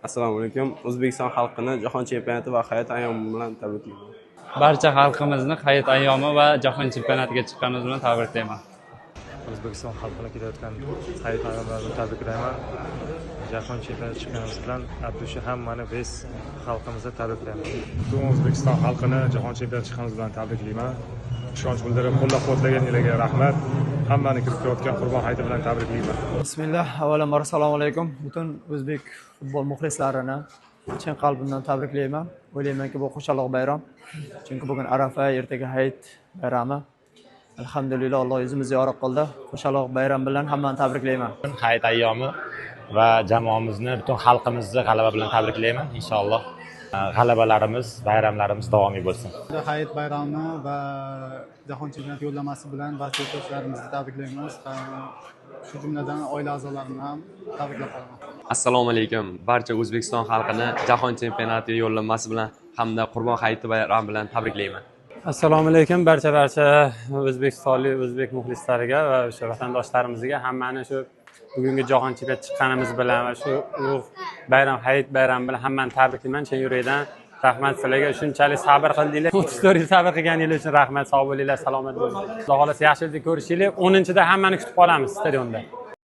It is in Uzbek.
Assalomu alaykum. O'zbekiston xalqini Jahon chempionati va hayit ayyomi bilan tabriklayman. Barcha xalqimizni hayit ayyomi va jahon chempionatiga chiqqanimiz bilan tabriklayman. O'zbekiston xalqini kelayotgan hayit bayrami bilan tabriklayman. Jahon chempionati chiqqanimiz bilan от души hammani, весь xalqimizni tabriklayman. Butun O'zbekiston xalqini jahon chempionati chiqqanimiz bilan tabriklayman. Ishonch bildirib qo'llab-quvvatlaganinglarga rahmat. Hammani kirib kelayotgan Qurbon hayiti bilan tabriklayman. Bismillah. Avvalambor, assalomu alaykum. Butun o'zbek futbol muxlislarini chin qalbimdan tabriklayman. O'ylaymanki, bu xushalliq bayram. Chunki bugun Arafa, ertaga hayit bayrami. Alhamdulillah, Alloh yuzimizni yorug' qildi. Xushalliq bayram bilan hammani tabriklayman. Hayit ayyomi va jamoamizni, butun xalqimizni g'alaba bilan tabriklayman. Inshaalloh, g'alabalarimiz, bayramlarimiz davomiy bo'lsin. Hayit bayrami va jahon chempionati yo'llanmasi bilan barcha yurtdoshlarimizni tabriklaymiz. Shu jumladan oila a'zolarimni ham tabriklab qolaman. Assalomu alaykum. Barcha O'zbekiston xalqini jahon chempionati yo'llanmasi bilan hamda Qurbon hayiti bayrami bilan tabriklayman. Assalomu alaykum barcha o'zbekistonlik o'zbek muxlislariga va o'sha vatandoshlarimizga. Hammani shu bugungi jahon chempionati chiqqanimiz bilan va shu ulug' bayram, hayit bayrami bilan hammani tabriklayman chin yurakdan. Rahmat sizlarga, shunchalik sabr qildinglar. 34 yil sabr qilganinglar uchun rahmat. Sog' bo'linglar, salomat bo'linglar. Xudo xohlasa, yaxshi yerda ko'rishaylik. 10-da hammani kutib qolamiz stadionda.